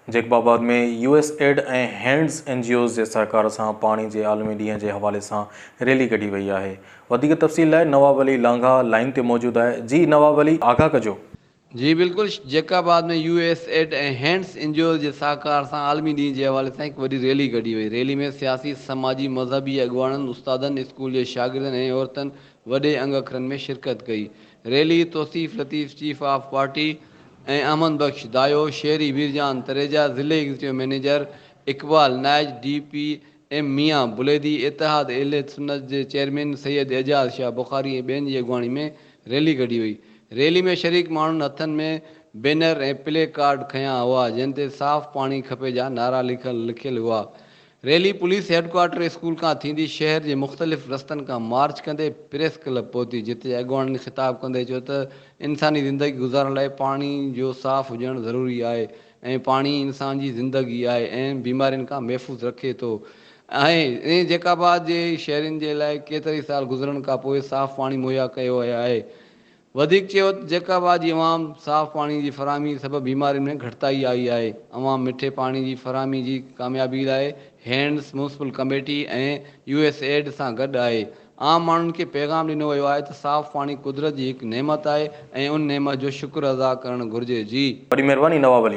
Jacobabad ۾ U S Aid ۽ Hands N G Os جي سهڪار سان پاڻي جي عالمي ڏينهن جي حوالي سان ريلي ڪڍي وئي آهي. وڌيڪ تفصيل لاء نواب علي لانگاهه لائين تي موجود آهي. جي نواب علي آگاهه ڪجو. جي بلڪل جيڪب آباد ۾ U S Aid ۽ Hands N G Os جي سهڪار سان عالمي ڏينهن جي حوالي سان هڪ وڏي ريلي ڪڍي وئي. ريلي ۾ سياسي، سماجي، مذهبي اڳواڻن، استادن، اسڪول جي شاگردن ۽ عورتن وڏي انگ اکرن ۾ شرڪت ڪئي. Rally Tauseef Latif chief of party ۽ Ahmed Bakhsh Dayo, شهري ويرجان تريجا، ضلعي executive manager Iqbal Naich, D P M Mian Buledi, Ittehad Ahle Sunnat جي چيئرمين سيد اعجاز شاهه بخاري ۽ ٻين جي اڳواڻي ۾ ريلي ڪڍي وئي. ريلي ۾ شريڪ ماڻهن هٿن ۾ بينر ۽ پلي ڪارڊ کنيا هئا جن تي صاف پاڻي کپي جا نعرا لکيل هئا. ريلي پوليس هيڊڪوارٽر اسڪول کان ٿيندي شهر جي مختلف رستن کان مارچ ڪندي پريس ڪلب پهتي جتي اڳواڻن خطاب ڪندي چيو ته انساني زندگي گذارڻ لاء پاڻي جو صاف هجڻ ضروري آهي ۽ پاڻي انسان جي زندگي آهي ۽ بيمارين کان محفوظ رکي ٿو ۽ جيڪب آباد جي شهرين جي لاء ڪيترائي سال گذرڻ کانپوء صاف پاڻي مهيا ڪيو ويو آهي وڌيڪ چيو ته جيڪب آباد جي عوام صاف پاڻي جي فراهمي سبب بيمارين ۾ گهٽتائي آئي آهي، عوام مٺي پاڻي جي فراهمي جي ڪاميابي لاء hands municipal committee ۽ U S aid سان گڏ آهي، عام ماڻهن کي پيغام ڏنو ويو آهي ته صاف پاڻي قدرت جي هڪ نعمت آهي ۽ ان نعمت جو شڪر ادا ڪرڻ گهرجي جي. وڏي مهرباني نواب علي.